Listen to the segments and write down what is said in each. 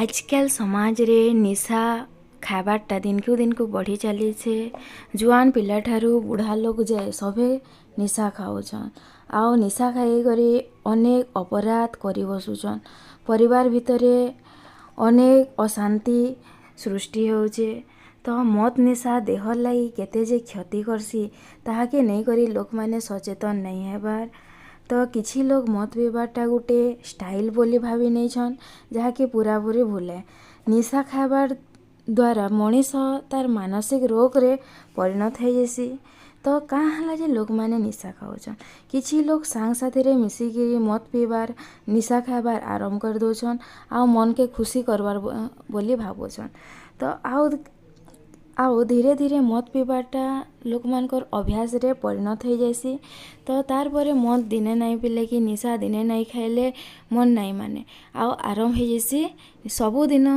ଆଜକାଲ୍ ସମାଜରେ ନିଶା ଖାଇବାର୍ଟା ଦିନ୍କୁ ଦିନ୍କୁ ବଢ଼ି ଚାଲିଛେ। ଜୁଆନ୍ ପିଲାଠାରୁ ବୁଢ଼ା ଲୋକ୍ ଯାଏ ସଭେ ନିଶା ଖାଉଛନ୍ ଆଉ ନିଶା ଖାଇକରି ଅନେକ୍ ଅପରାଧ୍ କରି ବସୁଛନ୍। ପରିବାର୍ ଭିତରେ ଅନେକ୍ ଅଶାନ୍ତି ସୃଷ୍ଟି ହେଉଛେ। ତ ମଦ୍ ନିଶା ଦେହର୍ ଲାଗି କେତେ ଯେ କ୍ଷତି କର୍ସି, ତାହାକେ ନେଇକରି ଲୋକ୍ମାନେ ସଚେତନ୍ ନାଇଁ ହେବାର୍। ତ କିଛି ଲୋକ୍ ମଦ୍ ପିଇବାର୍ଟା ଗୁଟେ ଷ୍ଟାଇଲ୍ ବୋଲି ଭାବି ନେଇଛନ୍, ଯାହାକି ପୁରାପୁରି ଭୁଲ୍ ଏ। ନିଶା ଖାଇବାର୍ ଦ୍ୱାରା ମଣିଷ ତାର୍ ମାନସିକ୍ ରୋଗ୍ରେ ପରିଣତ୍ ହେଇଯାଏସି। ତ କାଁ ହେଲା ଯେ ଲୋକ୍ମାନେ ନିଶା ଖାଉଛନ୍? କିଛି ଲୋକ୍ ସାଙ୍ଗସାଥିରେ ମିଶିକିରି ମଦ୍ ପିଇବାର୍, ନିଶା ଖାଇବାର୍ ଆରମ୍ଭ କରିଦଉଛନ୍ ଆଉ ମନ୍କେ ଖୁସି କର୍ବାର୍ ବୋଲି ଭାବୁଛନ୍। ତ ଆଉ ଧୀରେ ଧୀରେ ମଦ୍ ପିଇବାର୍ଟା ଲୋକ୍ମାନଙ୍କର୍ ଅଭ୍ୟାସ୍ରେ ପରିଣତ୍ ହେଇଯାଏସି। ତ ତାର୍ ପରେ ମଦ୍ ଦିନେ ନାଇଁ ପିଇଲେ କି ନିଶା ଦିନେ ନାଇଁ ଖାଇଲେ ମନ୍ ନାଇଁ ମାନେ ଆଉ ଆରମ୍ଭ ହେଇଯାଏସି ସବୁଦିନ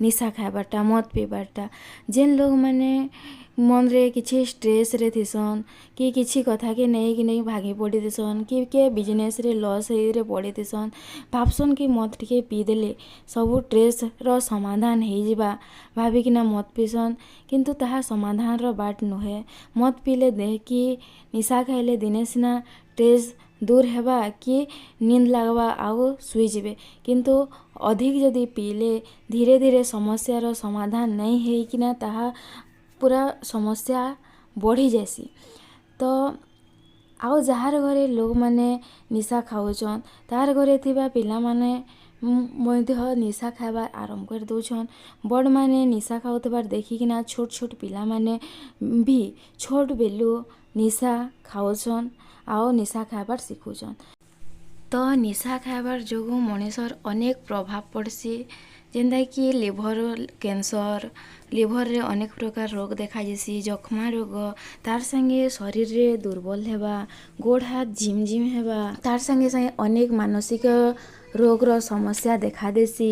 ନିଶା ଖାଇବାର୍ଟା, ମଦ୍ ପିଇବାର୍ଟା। ଯେନ୍ ଲୋକ୍ମାନେ ମନ୍ରେ କିଛି ଷ୍ଟ୍ରେସ୍ରେ ଥିସନ୍ କି କିଛି କଥାକେ ନେଇକିନି ଭାଙ୍ଗି ପଡ଼ିଥିସନ୍ କି କିଏ ବିଜ୍ନେସ୍ରେ ଲସ୍ ହେଇକିରି ପଡ଼ିଥିସନ୍, ଭାବ୍ସନ୍ କି ମଦ୍ ଟିକେ ପିଇଦେଲେ ସବୁ ଷ୍ଟ୍ରେସ୍ର ସମାଧାନ୍ ହେଇଯିବା ଭାବିକିନା ମଦ୍ ପିଇସନ୍। କିନ୍ତୁ ତାହା ସମାଧାନ୍ର ବାଟ୍ ନୁହେଁ। ମଦ୍ ପିଇଲେ କି ନିଶା ଖାଇଲେ ଦିନେ ସିନା ଷ୍ଟ୍ରେସ୍ ଦୂର୍ ହେବା କି ନିନ୍ଦ୍ ଲାଗ୍ବା ଆଉ ଶୁଇଯିବେ, କିନ୍ତୁ ଅଧିକ୍ ଯଦି ପିଇଲେ ଧୀରେ ଧୀରେ ସମସ୍ୟାର ସମାଧାନ୍ ନାଇଁ ହେଇକିନା ତାହା ପୁରା ସମସ୍ୟା ବଢ଼ିଯାଏସି। ତ ଆଉ ଯାହାର୍ ଘରେ ଲୋକ୍ମାନେ ନିଶା ଖାଉଛନ୍, ତାର୍ ଘରେ ଥିବା ପିଲାମାନେ ମଧ୍ୟ ନିଶା ଖାଇବାର୍ ଆରମ୍ଭ କରିଦଉଛନ୍। ବଡ଼୍ମାନେ ନିଶା ଖାଉଥିବାର୍ ଦେଖିକିନା ଛୋଟ୍ ଛୋଟ୍ ପିଲାମାନେ ବି ଛୋଟ୍ ବେଲୁ ନିଶା ଖାଉଛନ୍ ଆଉ ନିଶା ଖାଇବାର୍ ଶିଖୁଛନ୍। ତ ନିଶା ଖାଇବାର୍ ଯୋଗୁଁ ମଣିଷର୍ ଅନେକ୍ ପ୍ରଭାବ୍ ପଡ଼୍ସି, ଯେନ୍ତାକି ଲିଭର୍ କ୍ୟାନ୍ସର୍, ଲିଭର୍ରେ ଅନେକ୍ ପ୍ରକାର୍ ରୋଗ୍ ଦେଖାଯାଏସି, ଯକ୍ଷ୍ମା ରୋଗ, ତାର୍ ସାଙ୍ଗେ ଶରୀର୍ରେ ଦୁର୍ବଲ୍ ହେବା, ଗୋଡ଼୍ ହାତ୍ ଝିମ୍ ଝିମ୍ ହେବା, ତାର୍ ସାଙ୍ଗେ ସାଙ୍ଗେ ଅନେକ୍ ମାନସିକ ରୋଗ୍ର ସମସ୍ୟା ଦେଖାଦେସି,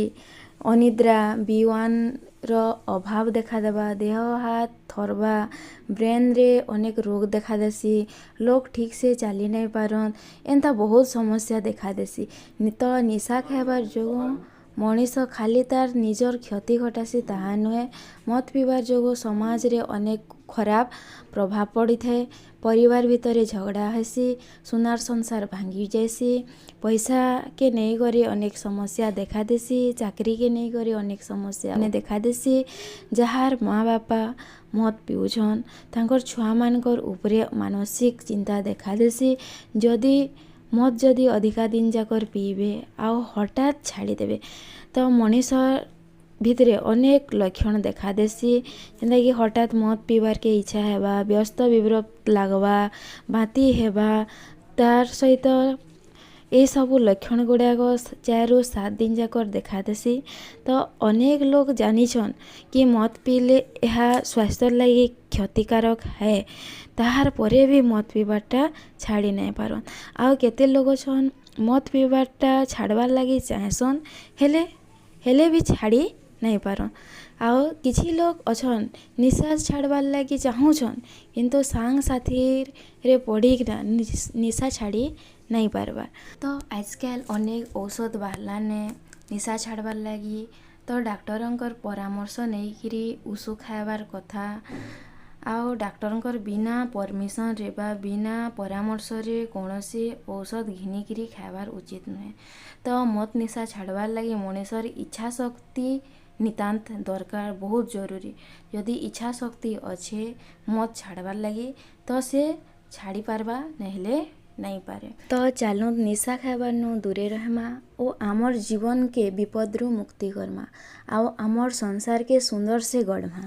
ଅନିଦ୍ରା, ବି1ର ଅଭାବ୍ ଦେଖାଦେବା, ଦେହ ହାତ୍ ଥର୍ବା, ବ୍ରେନ୍ରେ ଅନେକ୍ ରୋଗ୍ ଦେଖାଦେସି, ଲୋକ୍ ଠିକ୍ସେ ଚାଲି ନାଇଁ ପାରନ୍, ଏନ୍ତା ବହୁତ୍ ସମସ୍ୟା ଦେଖାଦେସି। ତ ନିଶା ଖାଇବାର୍ ଯୋଗୁଁ ମଣିଷ ଖାଲି ତାର୍ ନିଜର୍ କ୍ଷତି ଘଟାସି ତାହା ନୁହେଁ, ମଦ୍ ପିଇବାର୍ ଯୋଗୁଁ ସମାଜ୍ରେ ଅନେକ୍ ଖରାପ୍ ପ୍ରଭାବ୍ ପଡ଼ିଥାଏ। ପରିବାର୍ ଭିତରେ ଝଗ୍ଡ଼ା ହେସି, ସୁନାର୍ ସଂସାର୍ ଭାଙ୍ଗି ଯାଏସି, ପଇସାକେ ନେଇକରି ଅନେକ୍ ସମସ୍ୟା ଦେଖାଦେସି, ଚାକ୍ରିକେ ନେଇକରି ଅନେକ୍ ସମସ୍ୟା ଦେଖାଦେସି। ଯାହାର୍ ମା ବାପା ମଦ୍ ପିଉଛନ୍, ତାଙ୍କର୍ ଛୁଆମାନଙ୍କର୍ ଉପରେ ମାନସିକ୍ ଚିନ୍ତା ଦେଖାଦେସି। ଯଦି ମଦ୍ ଯଦି ଅଧିକା ଦିନ୍ ଯାକର୍ ପିଇବେ ଆଉ ହଠାତ୍ ଛାଡ଼ିଦେବେ, ତ ମଣିଷ ଭିତ୍ରେ ଅନେକ୍ ଲକ୍ଷଣ୍ ଦେଖାଦେସି, ଯେନ୍ତାକି ହଠାତ୍ ମଦ୍ ପିଇବାର୍କେ ଇଚ୍ଛା ହେବା, ବ୍ୟସ୍ତ ବିବ୍ରତ୍ ଲାଗ୍ବା, ବାନ୍ତି ହେବା, ତାର୍ ସହିତ ଏସବୁ ଲକ୍ଷଣ୍ ଗୁଡ଼ାକ 4ରୁ 7 ଦିନ୍ ଯାକର୍ ଦେଖାଦେସି। ତ ଅନେକ୍ ଲୋକ୍ ଜାନିଛନ୍ କି ମଦ୍ ପିଇଲେ ଏହା ସ୍ୱାସ୍ଥ୍ୟର୍ ଲାଗି କ୍ଷତିକାରକ୍ ହେ, ତାହାର୍ ପରେ ବି ମଦ୍ ପିଇବାର୍ଟା ଛାଡ଼ି ନାଇଁ ପାରନ୍। ଆଉ କେତେ ଲୋକ୍ ଅଛନ୍, ମଦ୍ ପିଇବାର୍ଟା ଛାଡ଼୍ବାର୍ ଲାଗି ଚାହେଁସନ୍, ହେଲେ ବି ଛାଡ଼ି ନାଇଁ ପାରନ୍। ଆଉ କିଛି ଲୋକ୍ ଅଛନ୍, ନିଶା ଛାଡ଼୍ବାର୍ ଲାଗି ଚାହୁଁଛନ୍, କିନ୍ତୁ ସାଙ୍ଗସାଥିରେ ପଡ଼ିକିନା ନିଶା ଛାଡ଼ି ନାଇଁ ପାର୍ବାର୍। ତ ଆଏଜ୍କାଏଲ୍ ଅନେକ୍ ଔଷଧ୍ ବାହାର୍ଲାନେ ନିଶା ଛାଡ଼୍ବାର୍ ଲାଗି। ତ ଡାକ୍ତରଙ୍କର୍ ପରାମର୍ଶ ନେଇକିରି ଉଷୋ ଖାଇବାର୍ କଥା ଆଉ ଡାକ୍ତରଙ୍କର୍ ବିନା ପରମିସନ୍ରେ ବା ବିନା ପରାମର୍ଶରେ କୌଣସି ଔଷଧ୍ ଘିନିକିରି ଖାଇବାର୍ ଉଚିତ୍ ନୁହେଁ। ତ ମଦ୍ ନିଶା ଛାଡ଼୍ବାର୍ ଲାଗି ମଣିଷର୍ ଇଚ୍ଛା ଶକ୍ତି ନିତାନ୍ତ୍ ଦରକାର୍, ବହୁତ୍ ଜରୁରୀ। ଯଦି ଇଚ୍ଛା ଶକ୍ତି ଅଛେ ମଦ୍ ଛାଡ଼୍ବାର୍ ଲାଗି, ତ ସେ ଛାଡ଼ି ପାର୍ବା, ନାଇଁହେଲେ ନାଇଁପାରେ। ତ ଚାଲୁନ୍, ନିଶା ଖାଇବାର୍ନୁ ଦୂରେ ରହେମା ଓ ଆମର୍ ଜୀବନ୍କେ ବିପଦ୍ରୁ ମୁକ୍ତି କର୍ମା ଆଉ ଆମର୍ ସଂସାର୍କେ ସୁନ୍ଦର୍ସେ ଗଢ଼୍ମା।